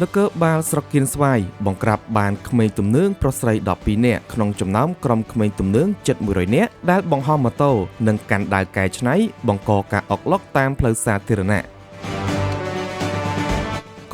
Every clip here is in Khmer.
នគរបាលស្រុកគៀនស្វាយបង្ក្រាបបានក្មេងទំនើងប្រុសស្រី12នាក់ក្នុងចំណោមក្រុមក្មេងទំនើងជិត100នាក់ដែលបង្ហោះម៉ូតូនិងកាន់ដាវកែច្នៃបង្កការអុកឡុកតាមផ្លូវសាធារណៈ។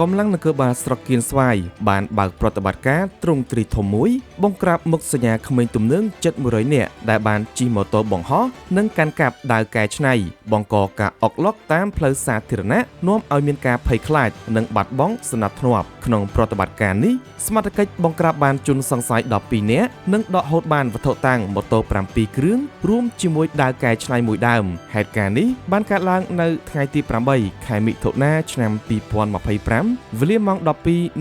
កម្លាំងនគរបាលស្រុកគៀនស្វាយបានបើកប្រតិបត្តិការទ្រង់ទ្រីធំមួយបង្ក្រាបមុខសញ្ញាក្មេងទំនើងជិត100នាក់ដែលបានជិះម៉ូតូបង្ហោះនិងកាន់កាប់ដាវកែច្នៃបង្កការអុកឡុកតាមផ្លូវសាធារណៈនាំឲ្យមានការភ័យខ្លាចនិងបាត់បង់សណ្ដាប់ធ្នាប់។ ក្នុងប្រតិបត្តិការនេះសមត្ថកិច្ចបង្ក្រាបបានជនសង្ស័យ12នាក់និងដកហូតបានវត្ថុតាងម៉ូតូ7គ្រឿងរួមជាមួយដាវកែច្នៃមួយដើម។ ហេតុការណ៍នេះបានកើតឡើងនៅថ្ងៃទី8ខែមិថុនាឆ្នាំ2025វេលាម៉ោង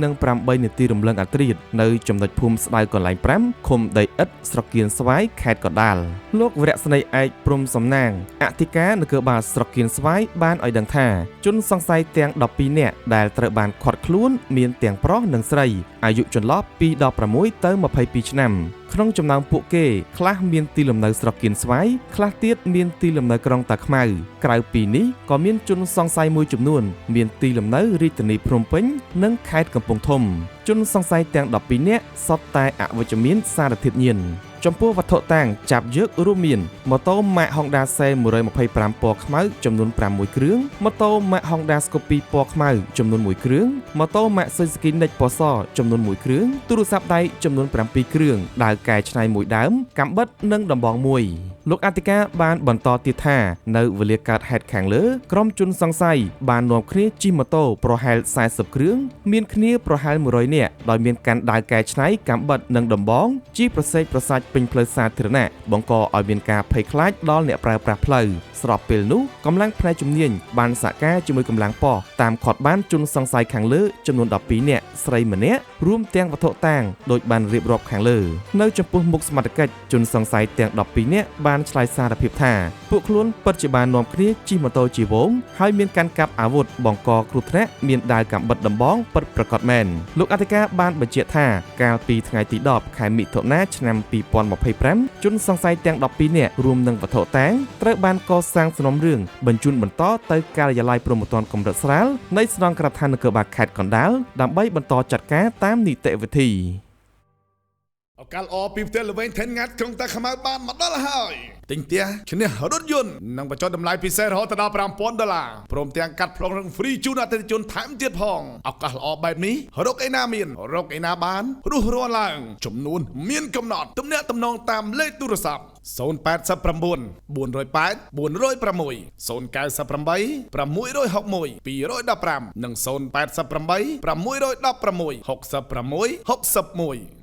12:08នាទីរំលងអាត្រៀតនៅចំណុចភូមិស្ដៅកន្លែង5ឃុំដីឥដ្ឋស្រុកគៀនស្វាយខេត្តកណ្ដាល។ លោកវរៈស្នេហ៍ឯកព្រំសំណាងអធិការនគរបាលស្រុកគៀនស្វាយបានឲ្យដឹងថាជនសង្ស័យទាំង12នាក់ដែលត្រូវបានឃាត់ខ្លួនមានទាំងប្រុសនិងស្រីអាយុចន្លោះពី16ទៅ22ឆ្នាំក្នុងចំណោមពួកគេខ្លះមានទីលំនៅស្រុកគៀនស្វាយខ្លះទៀតមានទីលំនៅក្រុងតាខ្មៅក្រៅពីនេះក៏មានជនសង្ស័យមួយចំនួនមានទីលំនៅរាជធានីភ្នំពេញនិងខេត្តកំពង់ធំ។ ជនសង្ស័យទាំង12នាក់សុទ្ធតែអវិជ្ជមានសារធាតុញៀន។ ចំពោះវត្ថុតាងចាប់យករួមមានម៉ូតូម៉ាក Honda C125 ពណ៌ខ្មៅចំនួន6គ្រឿងម៉ូតូម៉ាក Honda Scoopy ពណ៌ខ្មៅចំនួន1គ្រឿងម៉ូតូម៉ាក Suzuki Nex ពណ៌សចំនួន1គ្រឿងទូរស័ព្ទដៃចំនួន7គ្រឿងដាវកែច្នៃមួយដើមកាំបិតនិងដំបងមួយ។ លោកអធិការបានបន្តទៀតថានៅវេលាកើតហេតុខាងលើក្រុមជនសង្ស័យបាននាំគ្នាជិះម៉ូតូប្រហែល40គ្រឿងមានគ្នាប្រហែល100នាក់ដោយមានកាន់ដាវកែច្នៃកាំបិតនិងដំបងជិះប្រសេកប្រសាច់ពេញផ្លូវសាធារណៈបង្កឲ្យមានការភ័យខ្លាចដល់អ្នកប្រើប្រាស់ផ្លូវ។ ស្របពេលនោះកម្លាំងផ្នែកជំនាញបានសហការជាមួយកម្លាំងប៉ុស្តិ៍តាមឃាត់បានជនសង្ស័យខាងលើចំនួន12នាក់ស្រីម្នាក់រួមទាំងវត្ថុតាងដោយបានរៀបរាប់ខាងលើ។ នៅចំពោះមុខសមត្ថកិច្ចជនសង្ស័យទាំង12នាក់បានឆ្លើយសារភាពថាពួកខ្លួនពិតជាបាននាំគ្នាជិះម៉ូតូជាវងហើយមានកាន់កាប់អាវុធបង្កគ្រោះថ្នាក់មានដាវកាំបិតដំបងពិតប្រាកដមែន។ លោកអធិការបានបញ្ជាក់ថាកាលពីថ្ងៃទី10ខែមិថុនាឆ្នាំ2025ជនសង្ស័យទាំង12នាក់រួមនឹងវត្ថុតាងត្រូវបានកសាងសំណុំរឿងបញ្ជូនបន្តទៅការិយាល័យព្រហ្មទណ្ឌកម្រិតស្រាលនៃស្នងការដ្ឋាននគរបាលខេត្តកណ្ដាលដើម្បីបន្តចាត់ការតាមនីតិវិធី។ ឱកាសល្អពីផ្ទះល្វែងថេនងាត់ក្រុងតាខ្មៅបានមកដល់ហើយទិញផ្ទះឈ្នះរថយន្តនិងបញ្ចុះតម្លៃពិសេសរហូតដល់5000ដុល្លារព្រមទាំងកាត់ប្លង់រឹងហ្វ្រីជូនអតិថិជនថែមទៀតផងឱកាសល្អបែបនេះរកឯណាមានរកឯណាបានរស់រាន់ឡើងចំនួនមានកំណត់ទំនាក់ទំនងតាមលេខទូរស័ព្ទ089 408 406 098 661 215និង088 616 66 61។